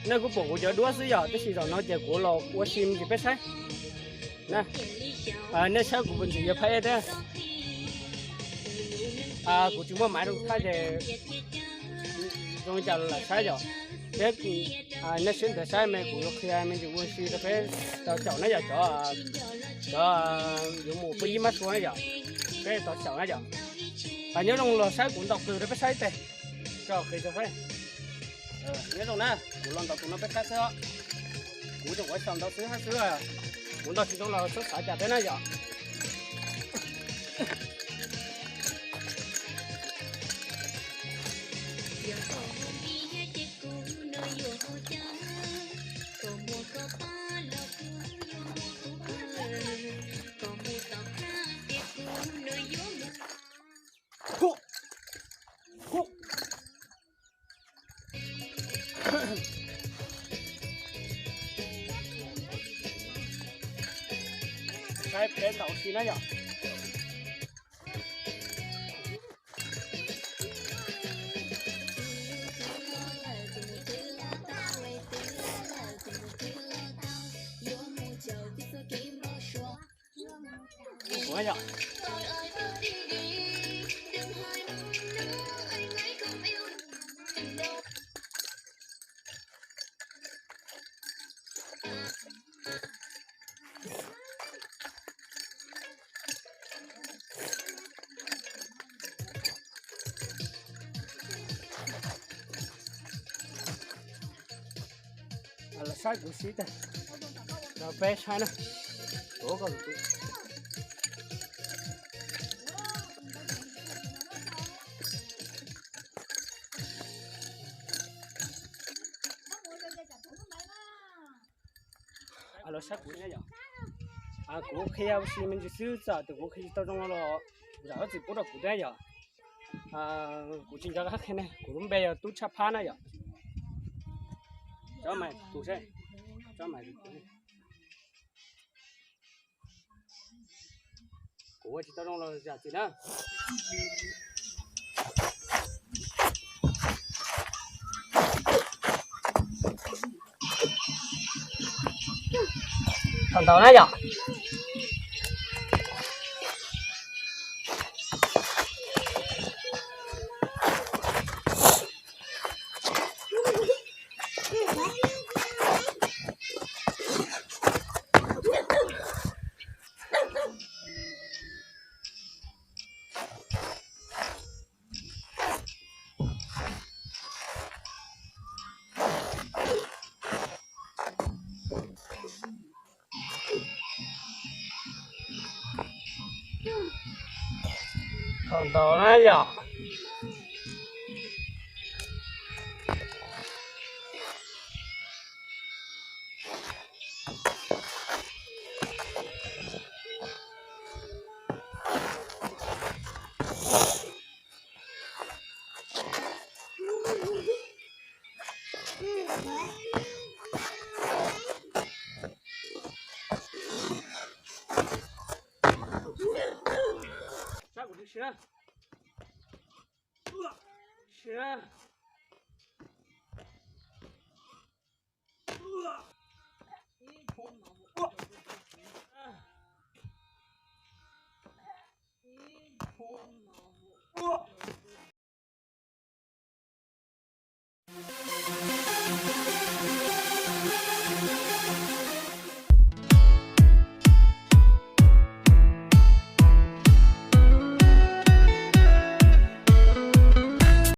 Nej kuj pom kuv cov duab xwb yom, tab sis zaum no ces kuv los ua si ntsis peb saib. Nej saib kuv puas ntxim yuav phaib thiab. Kuv tsis muaj maiv rau thaij ces zoo li cas los lam saib yom. Peb nej sib ntawd saib me kuv yuav qhia me ntsis ua si rau peb tau xyaum na yom, cov yuav mus pub ib mab sua na yom, peb tau xyaum na yom. Nyob zoo los saib kuv ntaus qws rau peb saib tes, tso qis rau saib. Nyob zoo na, kuv los ntaus tus no peb saib xwb os. Kuv tseem ua xyaum ntau xwb hab xwb, kuv ntaus tsis zoo los txhob xav cas thiab na yom. Saib peb ntaus si na yom. Los saib kuv sib tag, los peb saib na. Los saib kuv na yom. Kuv qhia ua si me ntsis xwb, txawm tias kuv qhia tsis tau zoo los zam lub txim pub rau kuv thiab yom. Kuv tsis nco qab qhia ne, kuv lub npe yog Tub Tshaj Phab na yom. Tsob mais tus seb, tsob mais tus. Kuv ua tsis tau zoo los zam txim na. Thaum ntau na yom. Thaum ntau na yom. Saib kuv si na.